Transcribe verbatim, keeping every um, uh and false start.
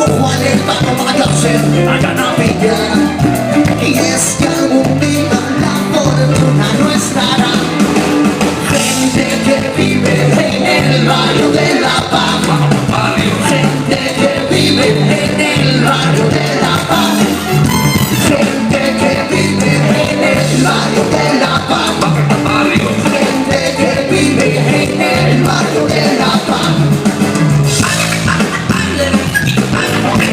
Juan el Paco Macáuse, a ganar pillar. Y es que algún día